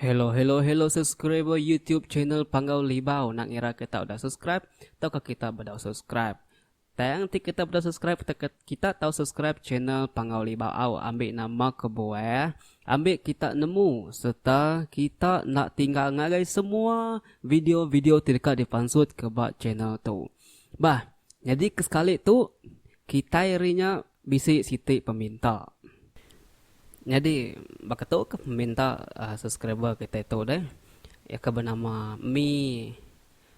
Hello hello hello subscriber YouTube channel Panggau Libau nak ngira kita udah subscribe tauka kita bedau subscribe. Tang ti kita bedau subscribe kita kita tau subscribe channel Panggau Libau au ambi nama kebuah ambi kita nemu serta kita enda tinggal ngagai semua video-video ti deka dipansut ke ba channel tu. Bah nyadi ke sekali tu kitai ri nya bisi siti peminta. Nyadi baka tu ke peminta subscriber kitai tu deh iya ke benama Mi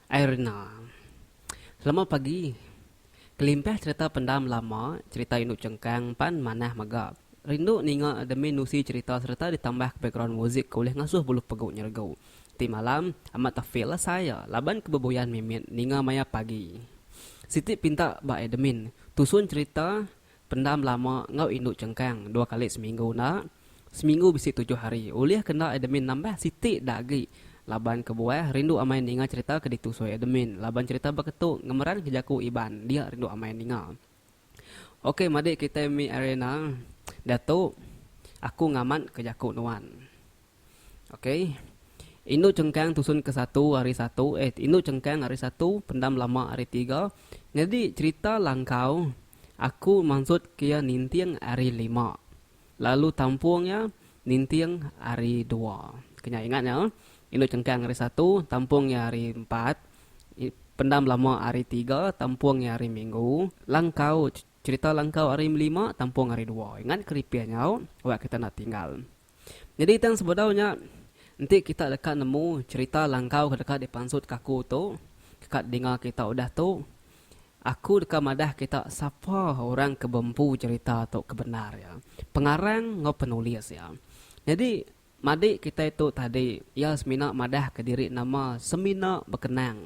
Airna. Selamat pagi. Kelimpah cerita pendam lama, cerita indu chengkang pan manah mega. Rindu ninga admin nusi cerita sereta ditambah ke background music ke ulih ngasuh buluh pegu nyeregu. Ti malam amat tefil asai iya laban ke bebuyan mimit ninga maya pagi. Siti pinta ba admin, tusun cerita Pendam lama enggau indu chengkang dua kali seminggu enda. Seminggu bisi tujuh hari. Ulih ke enda admin nambah siti da agi. Laban kebuah rindu amai ninga cerita ke ditusui admin. Laban cerita beketu ngemeran ke jaku Iban dia rindu amai ninga. Ok madik kitai mi Arena diatu aku ngamat ke jaku nuan. Ok. Indu chengkang tusun ke satu hari satu eh indu chengkang hari satu pendam lama hari tiga nyadi cherita langkau aku mansut ke iya ninting hari lima lalu tampung iya ninting hari dua. Ke nya ingat nya indu chengkang hari satu tampung iya hari empat pendam lama hari tiga tampung iya hari minggu langkau cherita langkau hari lima tampung hari dua. Ingat keripih nyau awak kita enda tinggal. Nyadi tang sebedau nya, enti kita deka nemu cherita langkau ke deka dipansutka aku tu, ke ka dinga kita udah tu, aku deka madah kita sapa orang ke bempu cherita tu ke bendar iya, pengarang enggau penulis iya. Nyadi madik kitai tu tadi iya semina madahka diri nama semina bekenang.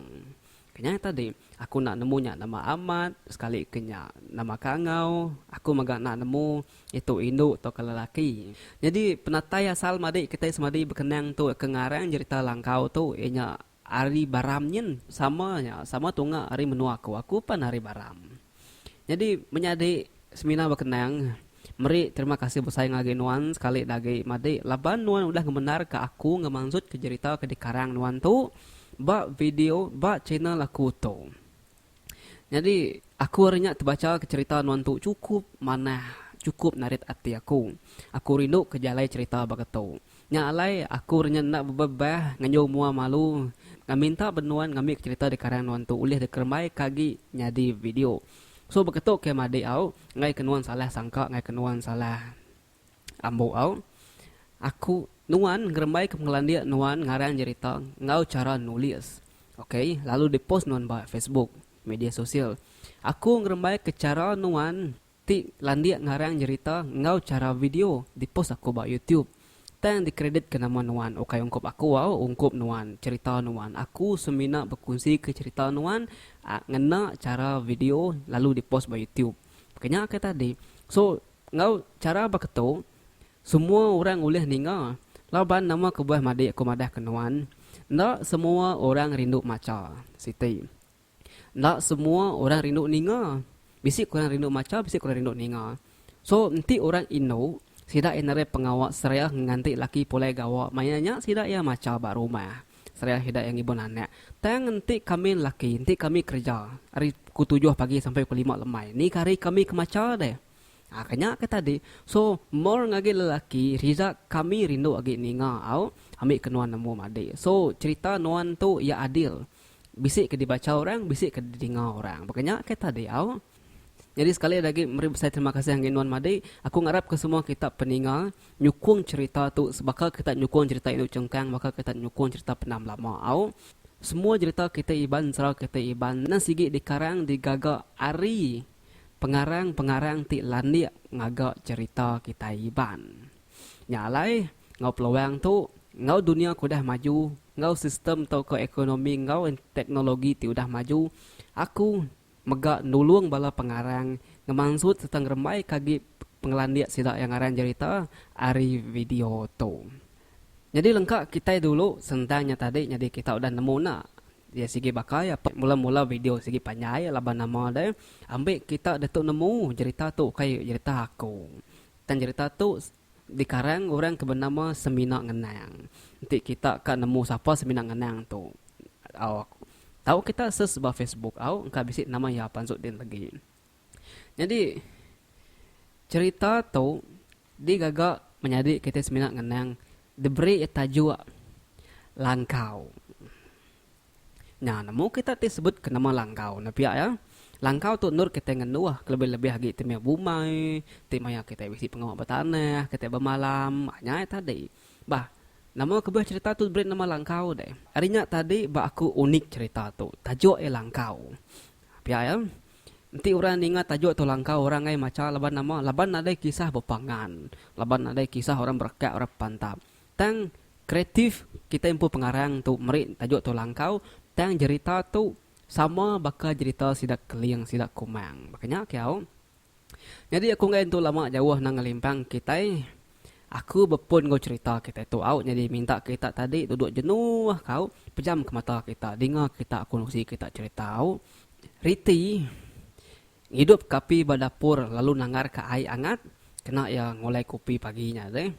Ke nya tadi, aku enda nemu nya nama amat, sekali ke nya nama kangau, aku mega enda nemu itu indu tauka lelaki. Nyadi penatai asal madi kitai semadi bekenang tu ke ngarang jerita langkau tu iya nya ari Baram nyin sama nya sama tunga ari menua aku, aku pan ari Baram. Nyadi menyadi semina bekenang meri terima kasih besai ngagai nuan sekali da agi madi laban nuan udah ngemendarka aku ngemansutka jerita ke dikarang nuan tu ba video ba channel aku tu. Nyadi aku ari nya tebacha ke cherita nuan tu chukup manah chukup narit ati aku. Aku rindu ke jalai cherita baka tu. Nya alai, aku nya enda bebebah nganjung mua malu minta benuan ngambika cherita dikarang nuan tu ulih dikerembaika agi nyadi video. So beketu ke madik au, enggai ke nuan salah sangka enggai ke nuan salah ambu au. Aku nuan ngerembaika pengelandik nuan ngarang jerita enggau chara nulis. Ok lalu dipost nuan ba Facebook, media sosial. Aku ngerembaika chara nuan Ti landik ngarang jerita enggau chara video dipost aku ba YouTube. Tang dikredit ke nama nuan ukai ungkup aku au ungkup nuan cherita nuan. Aku semina bekunsi ke cherita nuan ngena chara video lalu dipost ba YouTube. Ke nya ke tadi. So enggau chara baka tu semua orang ulih ninga laban nama kebuah madik aku madah ke nuan enda semua orang rindu macha siti. Enda semua orang rindu ninga. Bisi ke orang rindu macha, bisi ke orang rindu ninga. So enti orang indu, sida iya narai pengawa seraya nganti laki pulai gawa maya nya sida iya macha ba rumah. Seraya sida iya ngibun anak. Tang enti kami laki, enti kami kereja ari pukul tujuh pagi sampai pukul lima lemai, ni ke hari kami ke macha deh. Ha ke nya ke tadi. So more ngagai lelaki riza kami rindu agi ninga au ambi ke nuan nemu madi. So cherita nuan tu iya adil. Bisi ke dibacha orang, bisi ke didinga orang. Baka nya ke tadi au. Nyadi sekali da agi meri besai terima kasih ngagai nuan madi. Aku ngarap ke semua kita peninga nyukung cherita tu sebaka kita nyukung cherita indu chengkang baka kita nyukung cherita pendam lama au. Semua jerita kitai Iban ensera kitai Iban endang sigi dikarang digaga ari pengarang-pengarang ti landik ngaga cherita kitai Iban. Nya alai, enggau peluang tu, enggau dunya ke udah maju, enggau sistem tauka ekonomi enggau teknologi ti udah maju, aku mega nulung bala pengarang ngemansut sereta ngerembaika agi pengelandik sida iya ngarang jerita ari video tu. Nyadi lengka kitai dulu sentang nya tadi nyadi kita udah nemu enda iya sigi baka iya mula-mula video sigi panjai laban nama deh ambi kita ditu nemu jerita tu ukai jerita aku. Tang jerita tu. dikarang orang ke benama Semina Ngenang. Enti kita ka nemu sapa Semina Ngenang tu au tau kita search ba Facebook au engka bisi nama iya pansut din lagi. Nyadi cherita tu digaga menyadi kitai semina ngenang diberi iya tajuk Langkau. Nya nemu kita ti sebut ke nama langkau ne pia iya. Langkau tu endur kitai ngenduh kelebih-lebih agi ti maya bumai, ti maya kitai bisi pengawa betanah, kitai bemalam, nya iya tadi. Bah nama kebuah cherita tu diberi nama langkau deh. Ari nya tadi ba aku unik cherita tu tajuk iya langkau. Pia iya. Enti orang ninga tajuk tu langkau orang enggai macha laban nama? Laban nadai kisah bepangan. Laban nadai kisah orang berekak orang bepantap. Tang kreatif kitai empu pengarang tu meri tajuk tu langkau tang jerita tu sama baka jerita sida Keling sida Kumang. Baka nya ke au. Nyadi aku enggai entu lama jauh nang ngelimpang kitai. Aku bepun enggau cherita kitai tu au nyadi minta kita tadi duduk jenuh kau pejam ke mata kita dinga kita aku nusi kita cherita au. Riti ngidup ke api ba dapur lalu nangar ke ai angat kena iya ngulai kopi pagi nya deh.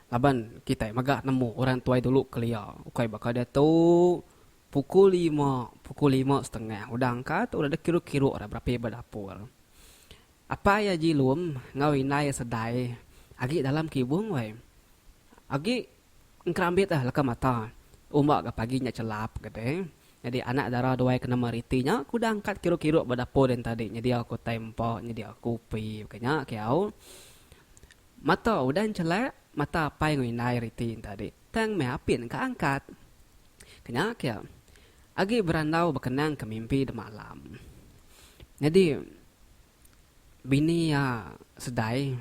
Laban kitai mega nemu orang tuai dulu kelia ukai baka diatu pukul lima pukul lima setengah udah angkat udah deh kiru-kiru ira berapi ba dapur. Apai iya Jilum enggau indai iya Sedai agi dalam kibung weh. Agi engkerambit ah leka mata. Umba ga pagi nya chelap ga deh. Nyadi anak dara duai ke nama Riti nya ke udah angkat kiru-kiru ba dapur din tadi nyedia ke utai empa nyedia kupi baka nya ke au. Mata udah enchelak mata apai enggau indai Riti nya tadi tang meh apin ka angkat. Ke nya ke agi berandau bekenang ke mimpi demalam. Nyadi bini iya sedai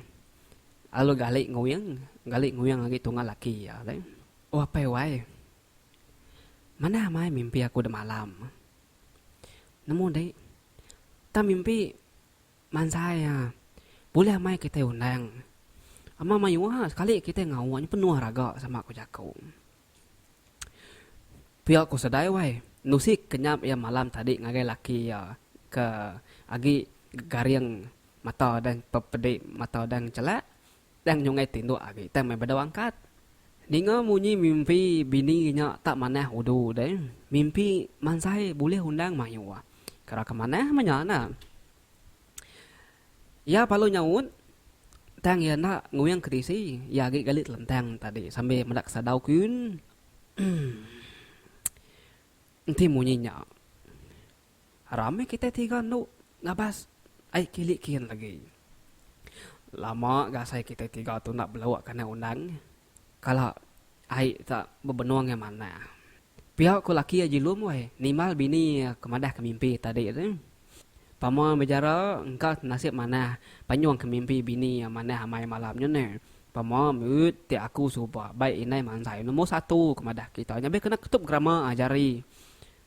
lalu gali nguing, gali nguing agi tunga laki iya deh. Oh apai wai. Manah amai mimpi aku demalam. Nemu dek tang mimpi mansai iya bulih amai kitai undang. Ama mayuh sekali kitai ngawa nya penuh raga sama ku jaku. Pia ku Sedai wai, nusi kenyap iya malam tadi ngagai laki iya ke agi garing mata dan pepedi mata dan chelak dan nyungai tinduk agi tang meh bedau angkat. Ninga munyi mimpi bini nya tak manah udu deh, mimpi mansai bulih undang mayuh. Kera ke manah meh nya nah. Iya parlu nyaut, tang iya enda nguing kedisi, iya agi gali telentang tadi sambil meda kesadau kun. Enti munyi nya, rami kitai tiga endu ngabas ai kili kin lagi. Lama ga asai kitai tiga tu enda belauk ke anak undang. Kala ai ta bebenung iya manah. Pia ku laki iya Jilum weh nimbal bini iya ke madah ke mimpi tadi tu. Pama bejara engka nasib manah panyung ke mimpi bini iya manah amai malam nya neh. Pama mut ti aku suba bai indai mansai nombor satu ke madah kita nya beh kena ketup gerama jari.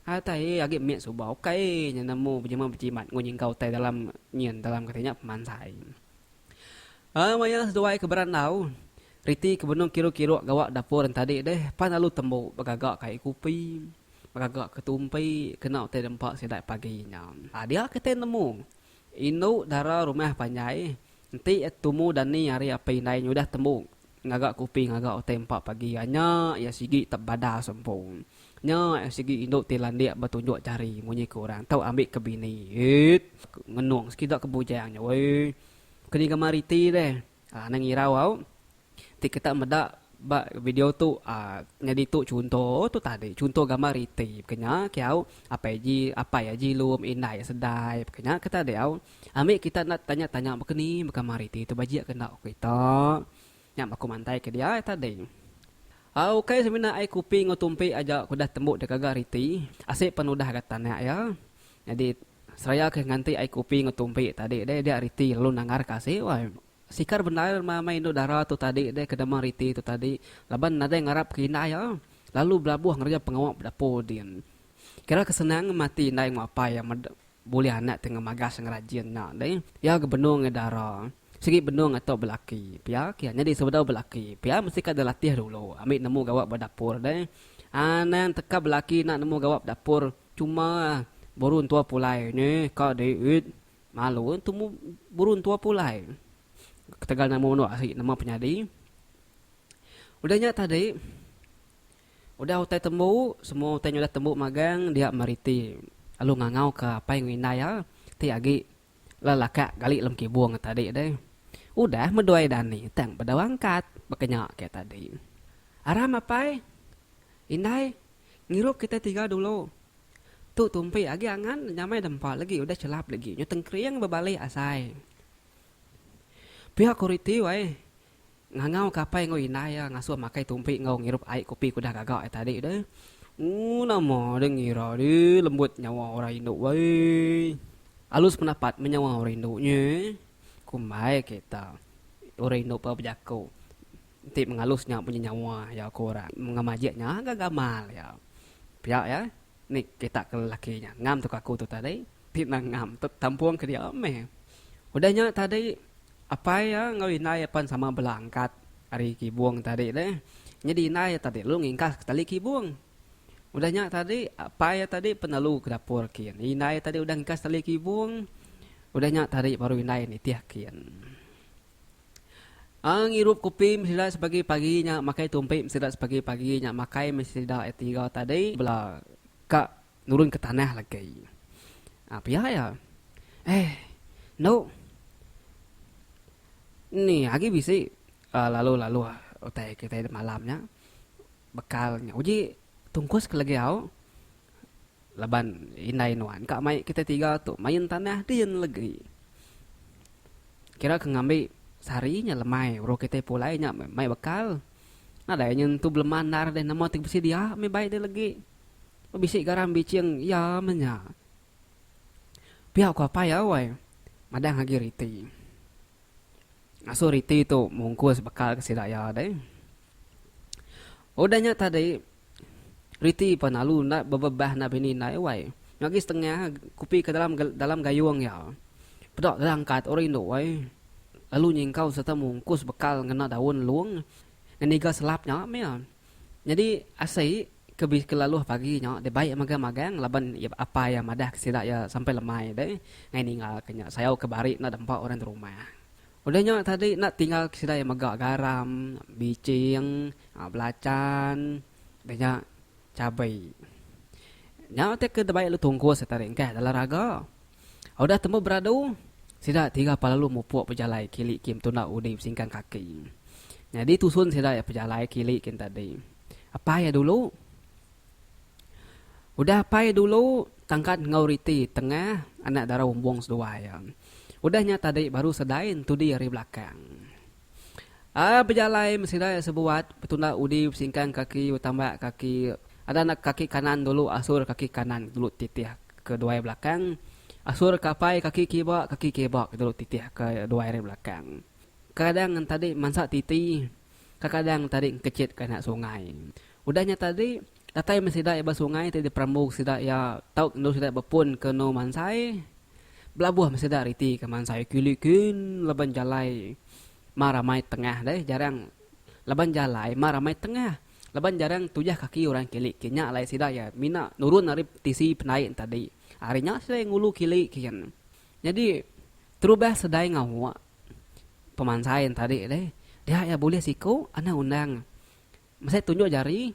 Atai agi mit suba ukai nya nemu bejema bejimat enggau nyingkau utai dalam nyin dalam kati nya pemansai. Maya seduai ke berandau, riti ke benung kiru-kiru gawa dapur entadi deh pan lalu tembu begaga ka ai kupi, begaga ke tumpi kena utai dempa sida pagi nya. Dia kitai nemu, indu dara rumah panjai enti tumu dani ari apai indai nyudah tembu ngaga kupi ngaga utai empa pagi nya iya sigi tebada sempu. Nya iya sigi indu ti landik betunjuk jari munyi ke orang tau ambi ke bini. Ngenung sekida ke bujang nya weh. Keni gambar riti deh. Anang irau au. Ti kita meda ba video tu nyadi tu chunto tu tadi chunto gambar riti baka nya ke au apai ji apai aji lum indai sedai baka nya ke tadi au. Ami kita enda tanya tanya baka ni gambar riti tu bajik ke enda ku kita. Nya aku mantai ke dia tadi. Au ukai semina ai kupi enggau tumpi aja ke udah tembu digaga riti asi pen udah ga tanak iya. Nyadi seraya ke nganti ai kupi enggau tumpi tadi deh dia riti lalu nanggar ke asi wai. Sikar bendar meh indu dara tu tadi deh ke dema riti tu tadi laban nadai ngarap ke indai iya lalu belabuh ngereja pengawa bedapur din. Kira ke senang meh ati indai enggau apai iya meda bulih anak ti ngemagas ngerajin nya deh. Iya ga benung iya dara sigi benung ato belaki pia ke iya nyadi sebedau belaki pia mesti ka dilatih dulu ambi nemu gawa bedapur deh. Anang teka belaki enda nemu gawa bedapur cuma baru entua pulai neh ka deh. Malu tumu burung tua pulai. Ketegal nama manuk asi nama penyadi. Udah nya tadi udah utai tembu semua utai nya udah tembu magang dia meriti lalu ngangau ka apai enggau indai iya ti agi lelakak gali lem kibung tadi deh. Udah meduai dani tang bedau angkat baka nya ke tadi. Aram apai indai ngirup kitai tiga dulu. Tu tumpi agi angan nyamai dempa legi udah chelap legi nyu tengkering bebali asai. Pia ku riti wai ngangau ke apai enggau indai iya ngasuh makai tumpi enggau ngirup ai kopi ke udah gaga iya tadi deh. Ooh nama deh ngira deh lembut nyawa orang indu wai. Alus pendapat meh nyawa orang indu nya. Kumbai kita orang indu pa bejaku enti mengalus nya munyi nyawa iya ku orang ngemajik nya ga gamal iya. Pia iya ni kita ke lelaki nya ngam tu aku tu tadi. Ti nangam tu tampung ke dia meh. Udah nya tadi apai iya enggau indai iya pan sama bela angkat ari kibung tadi deh. Nyadi indai iya tadi lalu ngingkas ke tali kibung. Udah nya tadi apai iya tadi pen lalu ke dapur kin. Indai iya tadi udah ngingkas tali kibung. Udah nya tadi baru indai iya nitih kin. Ang ngirup kopi meh sida sepagi pagi nya makai tumpi meh sida sepagi pagi nya makai meh sida iya tiga tadi bela ka Nurun ke tanah lagi. Ha pia iya. Eh endu. Ni agi bisi lalu lalu utai kitai malam nya bekal nya uji tungkus ke lagi au laban indai nuan ka mai kitai tiga tu main tanah din legi. Kira ke ngambi sehari nya lemai baru kitai pulai nya mai bekal. Nadai nyentu beleman endar deh nama ti bisi dia meh bai deh legi. Bisi garam biching iya meh nya. Pia ku apai iya wai madang agi riti. Ngasuh riti tu mungkus bekal ke sida iya deh. Udah nya tadi riti pan lalu enda bebebah enda bini indai wai. Nya agi setengah kupi ke dalam dalam gayung iya. Peda deh angkat orang indu wai lalu nyingkau sereta mungkus bekal ngena daun lung ngeniga selap nya meh iya. Nyadi asai ke bisi kelaluh pagi nya dibai magang-magang laban apai iya madah ke sida iya sampai lemai deh ngai ninggal ke nya sayau ke bari enda dempa orang rumah. Udah nya tadi enda tinggal ke sida iya mega garam, biching, belacan udah nya chabi. Nya ti ke dibai lalu tungkus tadi engkah dalam raga. Udah tembu beradu, sida tiga pelalu mupuk pejalai kili kin tunda udi besingkang kaki. Nyadi tusun sida iya pejalai kili kin tadi. Apai iya dulu. Udah apai iya dulu, tangkat enggau riti tengah anak dara umbung seduai iya. Udah nya tadi baru sedai entudi ari belakang. Aa bejalai meh sida iya sebuat betunda udi besingkang kaki betambak kaki ada anak kaki kanan dulu asur kaki kanan dulu titih ke duai belakang asur ke apai kaki kiba kaki kiba ke dulu titih ke duai ari belakang. Kadang tadi mansa titi kekadang tadi ngkechit ke anak sungai. Udah nya tadi datai meh sida iya ba sungai ti diperambu sida iya tau endur sida bepun ke enu mansai. Belabuh meh sida riti ke mansai kili kin laban jalai ma ramai tengah deh jarang laban jalai ma ramai tengah laban jarang tujah kaki orang kili kin nya alai sida iya mina nurun ari tisi pendai ne tadi ari nya sida iya ngulu kili kin. Nyadi terubah sedai ngawa pemansai ne tadi deh dia iya bulih siku anak undang. Mesai tunjuk jari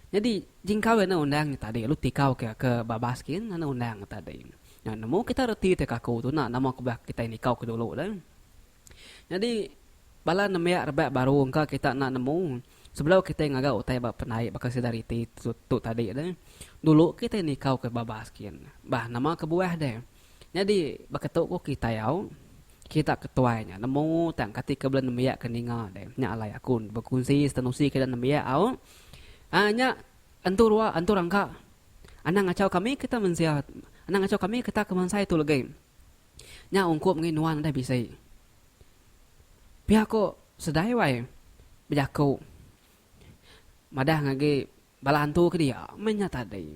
nyadi jingkau enda undang nya tadi lalu tikau ke ke babas kin enda undang nya tadi. Nya nemu kita reti ti kaku tu enda nama kebuah kitai nikau ke dulu deh. Nyadi bala nembiak rebak baru engka kita enda nemu sebedau kitai ngaga utai ba pendai baka sida riti tu tu tadi deh dulu kitai nikau ke babas kin. Bah nama kebuah deh. Nyadi baka tu ku kitai au. Kita ke tuai nya nemu tang kati ke bala nembiak ke ninga deh. Nya alai aku bekunsi sereta nusi ke nembiak au. Aa nya entu rua entu rangka. Anang ngachau kami kita mensia anang ngachau kami kita ke mansai tu legi. Nya ungkup ngi nuan udah bisi. Pia ko sedai wai bejaku madah ngagi Bala antu ke dia meh nya tadi.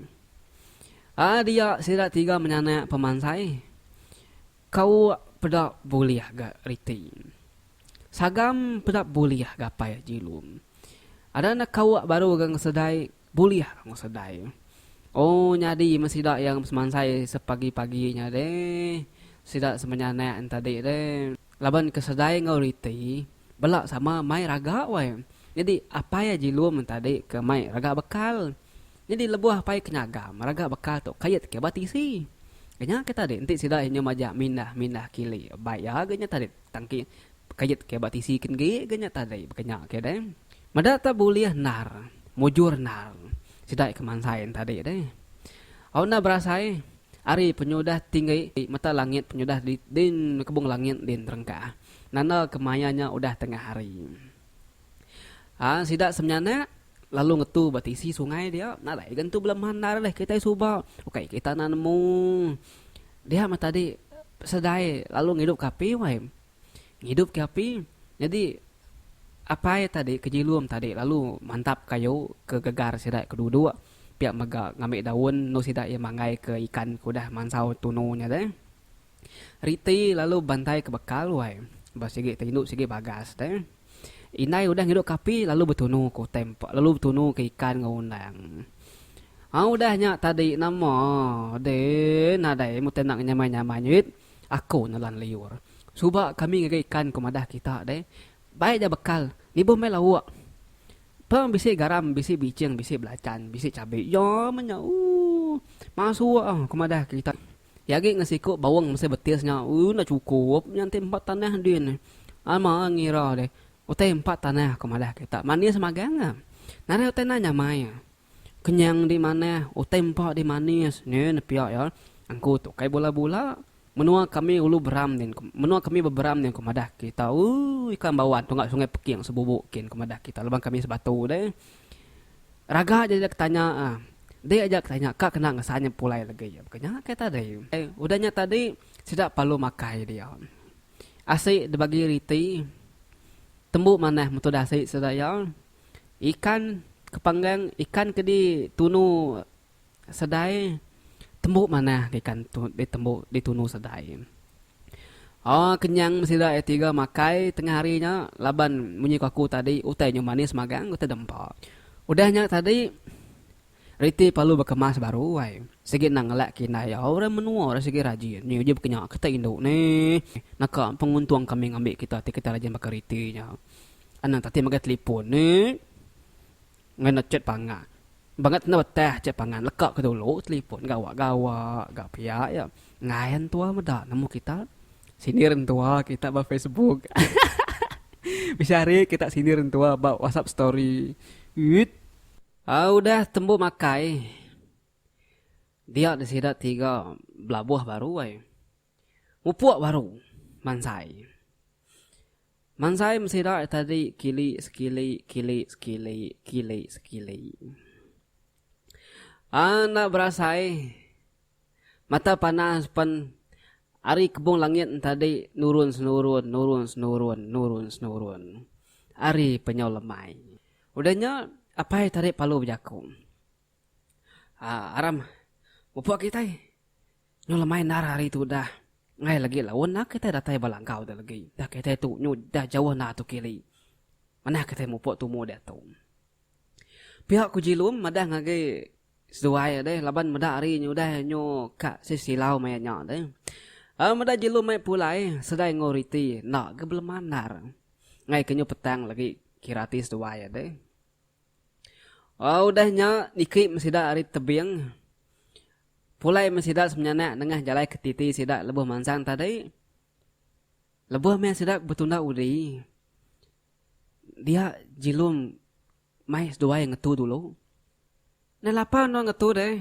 Aa dia sida tiga menyanak pemansai kauk peda bulih ga riti. Sagam peda bulih gapai jilum. Ada enda kauk baru ga ngesedai bulih ga ngesedai. Oh nyadi meh sida iya semansai sepagi-pagi nya deh. Sida semenyanak nya tadi deh. Laban ke sedai enggau riti bela sama mai raga wai. Nyadi apai Jilum tadi ke mai raga bekal. Nyadi lebuh apai ke nyagam raga bekal tu kait ke ba tisi. Nya ke tadi enti sida inya majak mindah mindah kili bai iya ga nya tadi tangki kait ke ba tisi kin gi ga nya tadi baka nya ke deh. Meda ta bulih endar mujur endar sida ke mansai tadi deh. Au enda berasai ari penyudah tinggi mata langit penyudah din kebung langit din terengkah nanda ke maya nya udah tengah hari. Aa sida semenyanak lalu ngetu ba tisi sungai dia nadai ga entu bela mandar deh kitai suba ukai kita enda nemu. Dia meh tadi sedai lalu ngidup ke api weh. Ngidup ke api nyadi apai tadi ke jilum tadi lalu mantap kayu ke gegar sida ke duduk pia mega ngambi daun endu sida iya manggai ke ikan ke udah mansau tunu nya deh. Riti lalu bantai ke bekal wai ba sigi te indu sigi bagas deh. Indai udah ngidup ke api lalu betunu ke utai empa lalu betunu ke ikan enggau undang. Au udah nya tadi nama deh nadai meh enda nyamai nyamai nyuit aku nelan liur. Suba kami ngagai ikan ku madah kita deh bai ja bekal nibuh meh lauk. Peng bisi garam bisi bicing bisi belacan bisi cabi ya meh nya ooh masuk ah ku madah kita. Iya agi ngan siku bawang mesai betis nya ooh enda chukup nya enti empat tanah din. Ama ngira deh utai empat tanah ku madah kita manis magang ah. Nadai utai enda nyamai ah. Kenyang di manah utai empa di manis neh ne pia iya. Angku tu kai bula bula. Menua kami ulu beram din ku menua kami beberam din ku madah kita ooh ikan bawan tunga sungai peking sebubu kin ku madah kita laban kami sebatu deh. Raga aja ke tanya ah. Dek aja ke tanya ka kena ngesan nya pulai legi baka nya kai tadi. Udah nya tadi sida perlu makai dia. Asi dibagi riti tembu manah metu da asi sida iya. Ikan ke panggang ikan ke di tunu Sedai tembu manah ikan tu ditembu ditunu sedai. Aaa kenyang sida iya tiga makai tengah hari nya laban munyi ku aku tadi utai nyu manis magang utai dempa. Udah nya tadi riti perlu bekemas baru ai. Sigi endang ngelak ke indai iya orang menua orang sigi rajin nyi uji bekenya kita indu nih. Naka penguntung kami ngambi kita ti kita rajin baka riti nya. Anang tati megai telipon nih. Ngena chat pangan. Bangat enda betah chat pangan leka ke dulu telipon gawa gawa ga pia iya. Enggai entua meda nemu kita sindir entua kita ba facebook. Bisi hari kita sindir entua ba whatsapp story. Uit. Udah tembu makai dia ne sida tiga belabuh baru ai. Mupuk baru mansai. Mansai mesida tadi kili sekili kili sekili kili sekili. Enda berasai mata panas pen ari kebung langit tadi nurun senurun nurun senurun nurun senurun ari penyau lemai. Udah nya apai tadi palu bejaku. Aram mupuk kitai. Nyu lemai endar hari tu udah. Enggai lagi laun nah kitai datai ba langkau tu lagi. Dah kitai tu nyu dah jauh endar tu kili. Manah kitai mupuk tumu diatu. Pia ku Jilum madah ngagai seduai deh laban meda hari nyu udah nyu ka sesilau maya nya deh. Meda Jilum mai pulai sedai enggau riti enda ga beleman endar. Enggai ke nyu petang lagi kira ati seduai deh. Udah nya niki meh sida ari tebing. Pulai meh sida semenyanak nengah jalai ke titi sida lebuh mansang tadi. Lebuh meh sida betunda udi dia Jilum mai seduai ngetu dulu. Enda lapa endur ngetu deh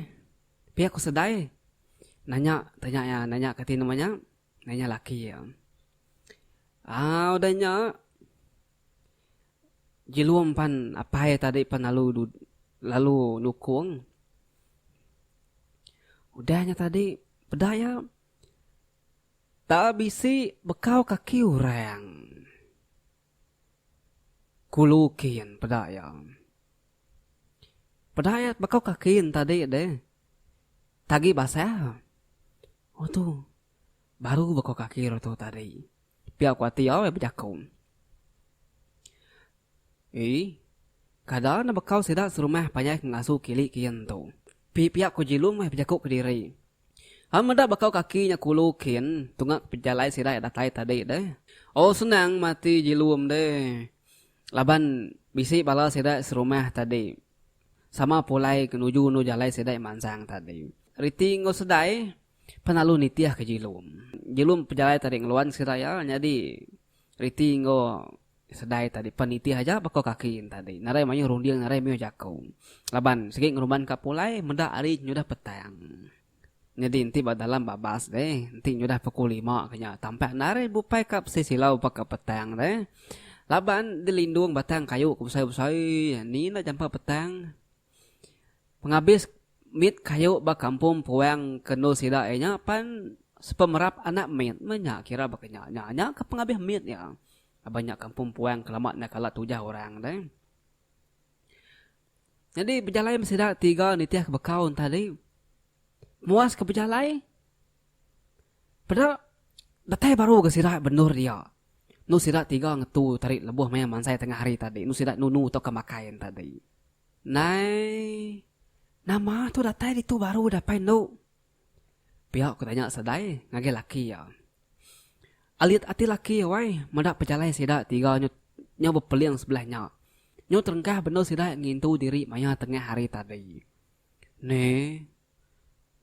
pia ku sedai nanya tanya iya nanya kati nama nya nanya laki iya. Aaa udah nya. Jilum pan apai tadi pan lalu lalu nukung. Udah nya tadi peda iya tak bisi bekau kaki orang. Kulu kin peda iya. Peda iya bekau kaki ne tadi deh tagi basah. Oh tu baru bekau kaki orang tu tadi. Pia ku ati iya bejaku. Ii, Kada ne bekau sida serumah panjai ke ngasu kili kiyen tu. Pi pia ku Jilum meh bejaku kediri. Am meda bekau kaki nya kulu kin tunga pejalai sida iya datai tadi deh. Oh senang mati jilum deh. Laban bisi bala sida serumah tadi sama pulai ke nuju endu jalai sida iya mansang tadi. Riti enggau sedai pan lalu nitih ke jilum. Jilum pejalai tadi ngeluan sida iya nyadi riti enggau Sedai tadi pan nitih aja baka kaki ne tadi. Nadai mayuh runding nadai mayuh jaku. Laban sigi ngerumban ka pulai meda hari nyudah petang. Nyadi enti ba dalam babas deh enti nyudah pukul lima ke nya tampak endar bupai ka besi silau baka petang deh. Laban dilindung batang kayu ke besai-besai ni enda jampat petang. Pengabis mit kayu ba kampung puang ke endur sida iya nya pan sepemerap anak mit meh nya kira baka nya. Nya nya ke pengabis mit iya. Laban nya kampung puang ke lama enda kala tujah orang deh. Nyadi bejalai meh sida tiga nitih ke bekau enta tadi. Muas ke bejalai peda datai baru ga sida bendur dia. Enu sida tiga ngetu tadi lebuh maya mansai tengah hari tadi enu sida nunu tauka makai enta tadi. Nai nama tu datai ditu baru dapai endu. Pia ku tanya Sadai ngagai laki iya. Alit ati laki iya wai meda pejalai sida tiga nyu nyau bepeling sebelah nya. Nyu terengkah bendar sida ngintu diri maya tengah hari tadi. Ne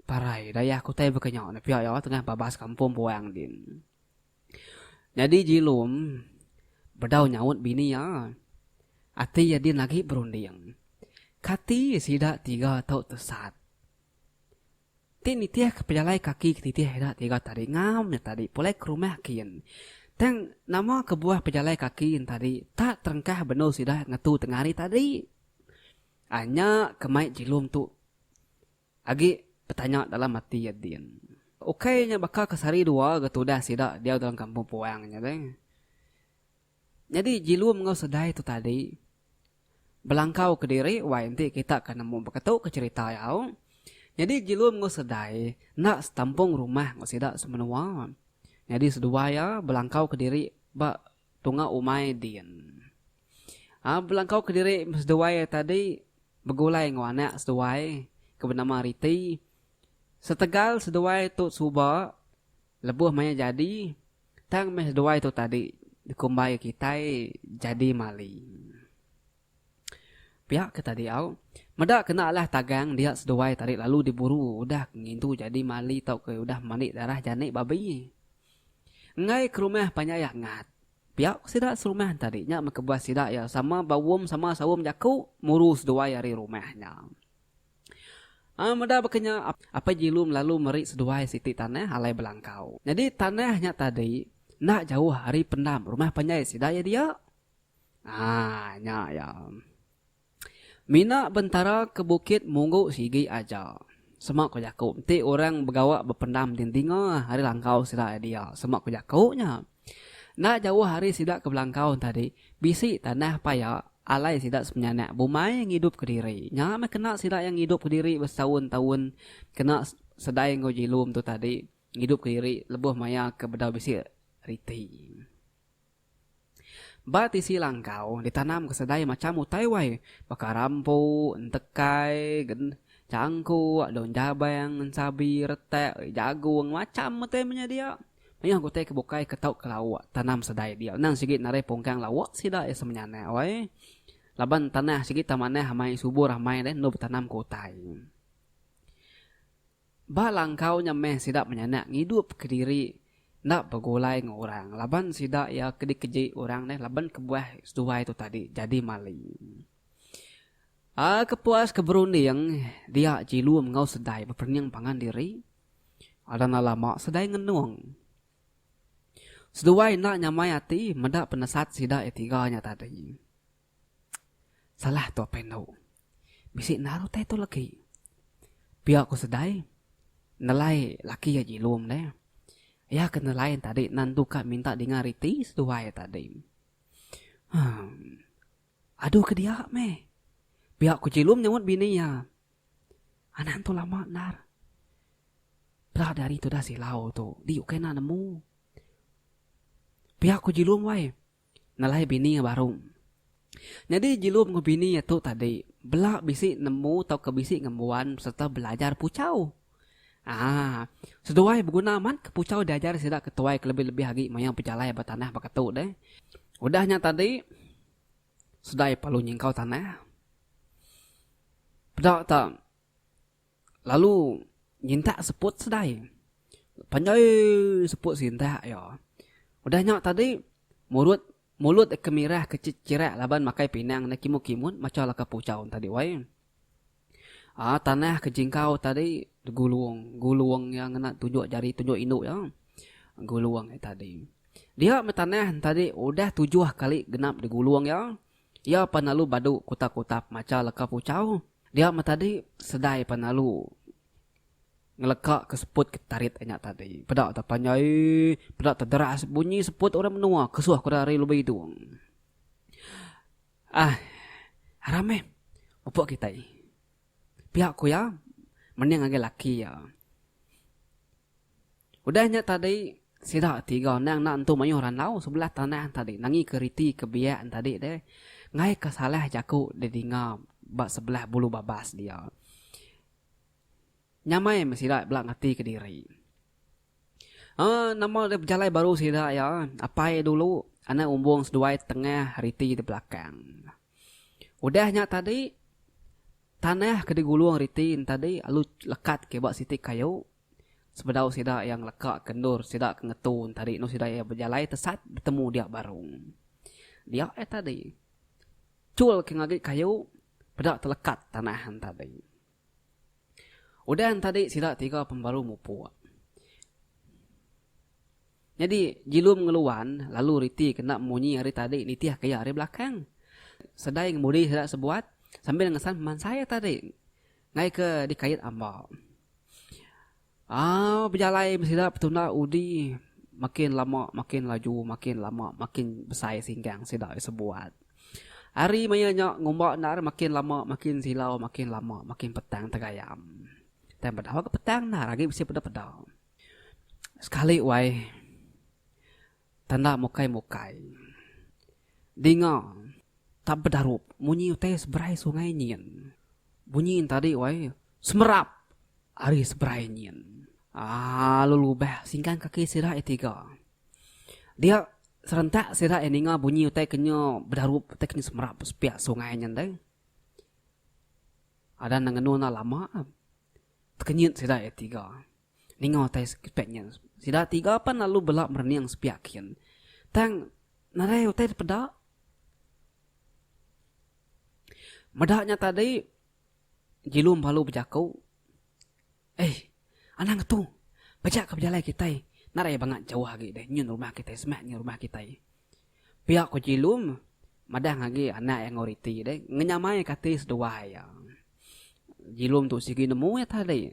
parai dayah ku utai baka nya ne pia iya tengah babas kampung puang din. Nyadi Jilum bedau nyaut bini iya. Ati iya din agi berunding. Kati sida tiga tau tesat. Ti nitihka pejalai kaki ke titih ida tiga tadi ngam nya tadi pulai ke rumah kin. Tang nama kebuah pejalai kaki nya tadi tak terengkah benul sida ngetu tengah hari tadi. Ai nya ke mai jilum tu agi betanya dalam ati iya din. Ukai nya baka ke sehari dua ga tudah sida diau dalam kampung puang nya deh. Nyadi jilum enggau sedai tu tadi belangkau kediri wai enti kita ke nemu beketu ke cherita iya au. Nyadi jilum enggau sedai enda setampung rumah enggau sida semenua. Nyadi seduai iya belangkau kediri ba tunga umai din. Aa belangkau kediri seduai iya tadi begulai enggau anak seduai ke benama Riti. Setegal seduai tu suba lebuh maya jadi Tang meh seduai tu tadi dikumbai kitai jadi mali. Pia ke tadi au, meda kena alah tagang dia seduai tadi lalu diburu udah ke ngintu jadi mali tauka udah mandi darah jani babi. Enggai ke rumah panjai angat. Pia ku sida serumah tadi nya meh kebuah sida iya sama baum sama saum jaku muru seduai ari rumah nya. Aa meda baka nya, Apai Jilum lalu meri seduai siti tanah alai belangkau. Nyadi tanah nya tadi enda jauh ari pendam rumah panjai sida iya dia. Aa nya iya. Mina bentara ke bukit munggu sigi aja. Sema ku jaku enti orang begawa bependam din dinga ari langkau sida iya dia. Sema ku jaku nya. Enda jauh ari sida ke belangkau tadi bisi tanah paya alai sida semenyanak bumai ngidup kediri. Nya meh kena sida iya ngidup kediri besetaun-taun kena sedai enggau jilum tu tadi ngidup kediri lebuh maya ke bedau bisi riti. Ba tisi langkau ditanam ke sedai macham utai wai baka rampu, entekai, changkuk, daun jabang, ensabi, retak, jagung macham utai menya dia. Mayuh ga utai ke bukai ke tau ke lauk tanam sedai dia endang sigi nadai pungkang lauk sida iya semenyanak wai. Laban tanah sigi tau manah amai subur amai deh endur betanam ke utai. Ba langkau nya meh sida menyanak ngidup kediri enda begulai enggau orang laban sida iya ke dikeji orang deh laban kebuah seduai tu tadi jadi mali. Aaa kepuas ke berunding dia jilum enggau sedai beperening pangan diri. Ada enda lama sedai ngenung. Seduai enda nyamai ati meda penesat sida iya tiga nya tadi. Salah tu apai endu. Bisi endar utai tu legi. Pia ku sedai nelai laki iya jilum deh. Iya ke nelai tadi nentu ka minta dinga riti seduai tadi. Huh. Adu ke dia meh. Pia ku jilum nyaut bini iya. Anak tu lama endar. Peda deh ari tudah silau tu di ukai enda nemu. Pia ku Jilum wai nelai bini iya baru. Nyadi Jilum enggau bini iya tu tadi bela bisi nemu tauka bisi ngembuan sereta belajar puchau. Aaa. Seduai beguna amat ke puchau diajar sida ke tuai kelebih-lebih agi maya bejalai ba tanah baka tu deh. Udah nya tadi, sedai palu nyingkau tanah. Peda ta lalu nyintak seput sedai. Panjai seput sintak iya. Udah nya tadi, murut mulut ke mirah ke chirak laban makai pinang ne kimut-kimut macha leka puchau tadi wai. Aa tanah ke jingkau tadi digulung gulung iya ngena tunjuk jari tunjuk indu iya gulung iya tadi. Dia meh tanah tadi udah tujuh kali genap digulung iya, iya pan lalu badu kutap-kutap macha leka puchau. Dia meh tadi sedai pan lalu ngeleka ke seput ke tarit nya tadi. Peda te panjai peda te deras bunyi seput orang menua kesuh ke ari lubang idung. Ah, aram meh mupuk kitai. Pia ku iya mening ngagai laki iya. Udah nya tadi sida tiga endang enda entu mayuh randau sebelah tanah tadi nangi ke riti ke biak tadi deh enggai ka salah jaku didinga ba sebelah bulu babas dia. Nyamai meh sida bela ngati kediri. Aaa nama deh bejalai baru sida iya apai dulu anak umbung seduai tengah riti di belakang. Udah nya tadi tanah ke digulung riti ne tadi lalu lekat ke ba siti kayu sebedau sida iya ngeleka ke endur sida ke ngetu ne tadi endur sida iya bejalai tesat betemu dia baru. Dia iya tadi chul ke ngagi kayu peda telekat tanah ne tadi. Udah entadi sida tiga pembaru mupuk. Nyadi Jilum ngeluan lalu riti kena munyi ari tadi nitih ke iya ari belakang. Sedai ngemudi sida sebuat sambil ngesan pemansai iya tadi ngai ke dikait amba. Aaa bejalai meh sida petunda udi makin lama makin laju makin lama makin besai singkang sida sebuat. Hari maya nya ngumba endar makin lama makin silau makin lama makin petang tegayam. Tang bedau ga petang endar agi bisi peda-peda. Sekali wai tanda mukai-mukai dinga tak bedarup munyi utai seberai sungai nyin. Bunyi tadi wai semerap ari seberai nyin. Aaa lalu lubah singkang kaki sida iya tiga. Dia serentak sida iya ninga bunyi utai ke nyu bedarup utai ke nyu semerap sepiak sungai nya ndai. Adan ne ngenu enda lama tekenyit sida iya tiga ninga utai sepiak nyin. Sida tiga pan lalu bela merening sepiak kin. Tang nadai utai dipeda. Meda nya tadi Jilum lalu bejaku. Ei, anang ngetu. Pejak ka pejalai kitai. Nadai bangat jauh agi deh nyun rumah kitai semak nyun rumah kitai. Pia ku Jilum madah ngagi anak iya enggau riti deh ngenyamai ka ati seduai iya. Jilum tu sigi nemu iya tadi.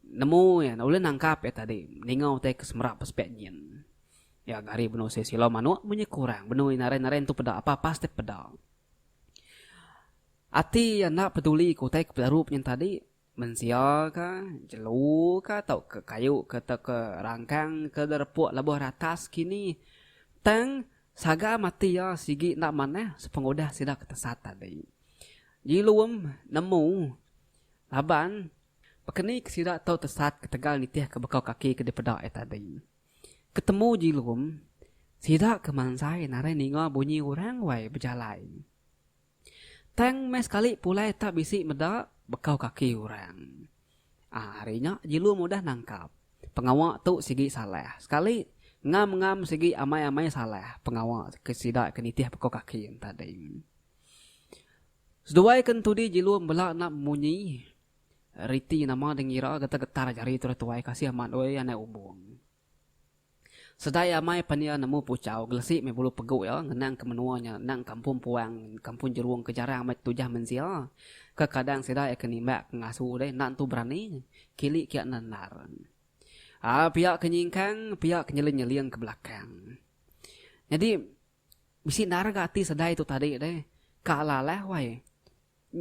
Nemu iya ulih nangkap iya tadi ninga utai ke semerap sepiak nyin. Iya gari benung silau silau manuk munyi kurang benung iya narai narai entu peda apa apa step peda. Ati iya enda peduli ke utai ke pedarup nyin tadi. Mensia ka, jelu ka tauka kayu ke tauka rangkang ke derepuk lebuh ratas kini. Tang, saga mati iya sigi enda manah sepengudah sida ke tesat tadi. Jilum nemu laban bekeni ke sida tau tesat ketegal nitihka bekau kaki ke dipeda iya tadi. Ketemu Jilum, sida ke mansai nadai ninga bunyi orang wai bejalai. Tang meh sekali pulai tak bisi meda bekau kaki orang. Aaa ari nya Jilum udah nangkap. Pengawa tu sigi salah. Sekali ngam-ngam sigi amai-amai salah pengawa ke sida ke nitih bekau kaki nya tadi. Seduai ke entudi Jilum bela enda munyi riti nama deh ngira getar-getar jari tuai-tuai kasih amat oi anak ubung. Sedai amai pan iya nemu puchau gelesi meh bulu pegu iya ngenang ke menua nya endang kampung puang kampung jerung ke jarang amai tujah mensia. Kekadang sida iya ke nimbak ke ngasu deh enda entu berani kili kia enda endar. Aa pia ke nyingkang pia ke nyeling nyeling ke belakang. Nyadi bisi endar ga ati sedai tu tadi deh ka alah alah wai.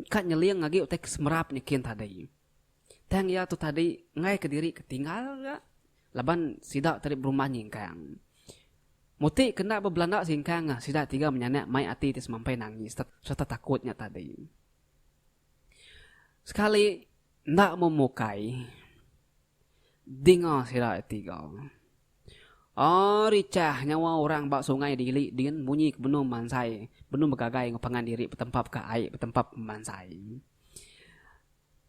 Ka nyeling agi utai ke semerap nyikin tadi. Tang iya tu tadi enggai ke diri ke tinggal ga laban sida tadi berumban nyingkang. Muti ke enda bebelanda singkang sida tiga menyanak mai ati ti semampai nangis sereta takut nya tadi. Sekali enda memukai. Dinga sida tiga. Aaa richah nyawa orang ba sungai dili din munyi ke benung mansai benung begagai enggau pangan diri betempap ka ai betempap mansai.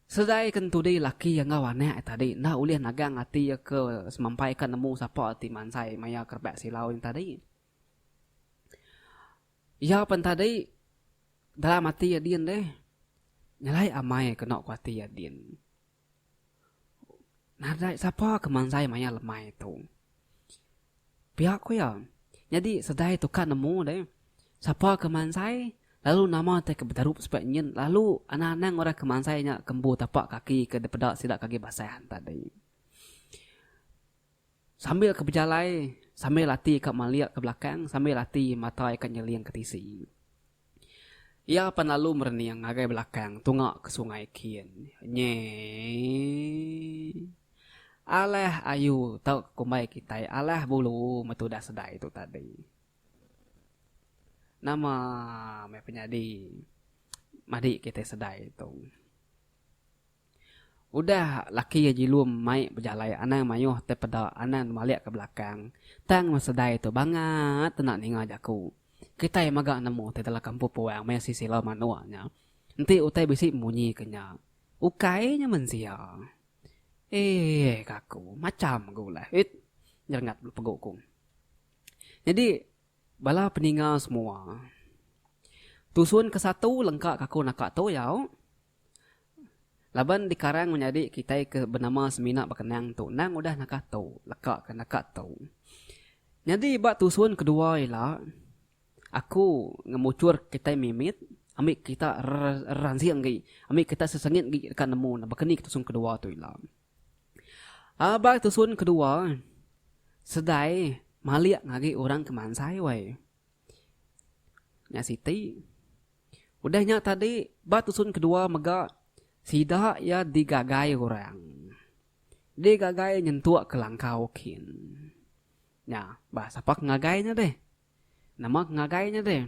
Sedai ke entudi laki enggau anak iya tadi enda ulih nagang ati iya ke semampai ka nemu sapa ti mansai maya kerebak silau nya tadi. Iya pen tadi dalam ati iya din deh nyelai amai kena ku ati iya din. Nadai sapa ke mansai maya lemai tu. Pia ku iya. Nyadi sedai tu ka nemu deh. Sapa ke mansai lalu nama tai ke bedarup sepiak nyin lalu anang-anang orang ke mansai nya ke empu tapak kaki ke dipeda sida ke agi basah tadi. Sambil ke bejalai sambil ati ka malik ke belakang sambil ati mata iya ka nyeling ke tisi. Iya pan lalu merening ngagai belakang tunga ke sungai kin. Nyee. Alah ayu tauka kumbai kitai alah bulu metudah sedai tu tadi. Nama meh penyadi madi kitai sedai tu. Udah laki iya jilum mai bejalai anang mayuh tai peda anang malik ke belakang. Tang meh sedai tu bangat enda ninga jaku. Kitai mega nemu tai dalam kampung puang meh si sila manuk nya. Enti utai bisi munyi ke nya. Ukai nya mensia. Eeh ka aku macham ga ulah. It nyerengat pegu ku. Nyadi bala peninga semua. Tusun ke satu lengka ka aku naka tu yau. Laban dikarang menyadi kitai ke benama semina bekenang tu endang udah naka tu leka ke naka tu. Nyadi ba tusun kedua ila aku ngemuchur kitai mimit ambi kita ransing agi ambi kita sesengit agi deka nemu ne baka ni tusun kedua tu ila. Ba tusun kedua sedai malik ngagai orang ke mansai weh. Nya siti. Udah nya tadi, ba tusun kedua mega sida iya digagai orang. Digagai nyentuk ke langkau kin. Nya, bah sapa ke ngagai nya deh? Nama ke ngagai nya deh?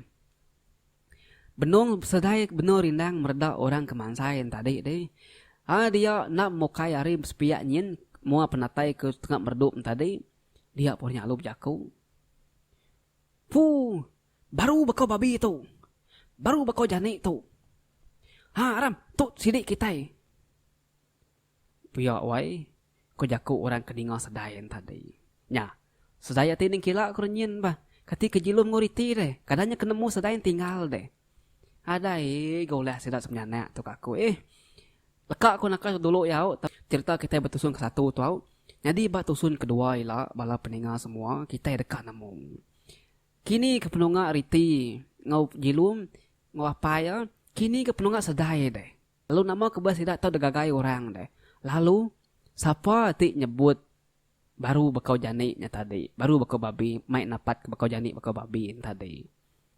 Benung sedai benung rindang mereda orang ke mansai enti tadi deh. Aa dia enda mukai ari sepiak nyin mua penatai ke tengah meredup enti tadi, dia pun nya lalu bejaku. Puu. Baru baka babi tu. Baru baka jani tu. Ha aram, tu sidi kitai. Pia wai, ko jaku orang ke ninga sedai tadi. Nya, sedai ati nengkila ku renyin bah. Kati ke jilum enggau riti deh. Kada nya ke nemu sedai tinggal deh. Adai ga ulah sida semenyanak tu ka aku eh. Leka ku naka dulu iya au cerita kitai betusun ke satu tu au. Nyadi ba tusun kedua ila bala peninga semua kitai deka nemu. Kini ke penunga riti enggau jilum enggau apai iya, kini ke penunga sedai deh. Lalu nama kebuah sida tau digagai orang deh. Lalu sapa ti nyebut baru bekau jani nya tadi, baru bekau babi mai napat ke bekau jani bekau babi nya tadi.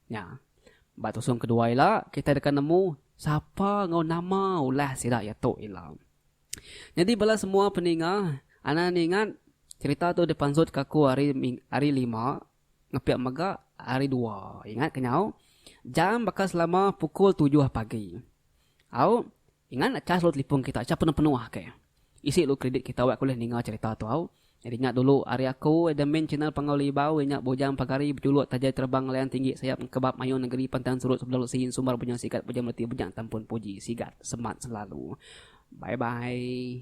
Nya. Ba tusung kedua ila kitai deka nemu sapa enggau nama ulah sida iya tu ila. Nyadi bala semua peninga anang ningat cherita tu dipansutka aku hari hari lima Ngepik mega hari dua. Ingat ke nyau. Jam baka selama pukul tujuh pagi. Au, ingat nak cas lalu telefon kita cha penuh-penuh ke. Isi lalu kredit kita wak ke ulih ninga cherita tu au. Nyadi nya dulu ari aku admin channel Panggau Libau iya nya Bujang Pagari bejuluk Tajai Terbang Ngelayan Tinggi Sayap Engkebap Mayuh Negeri Pantang Surut Sebedau Lesi Sumbar Bujang Sigat Bujang Meleti Bujang Tampun Puji Sigat Semat Selalu. Bye bye.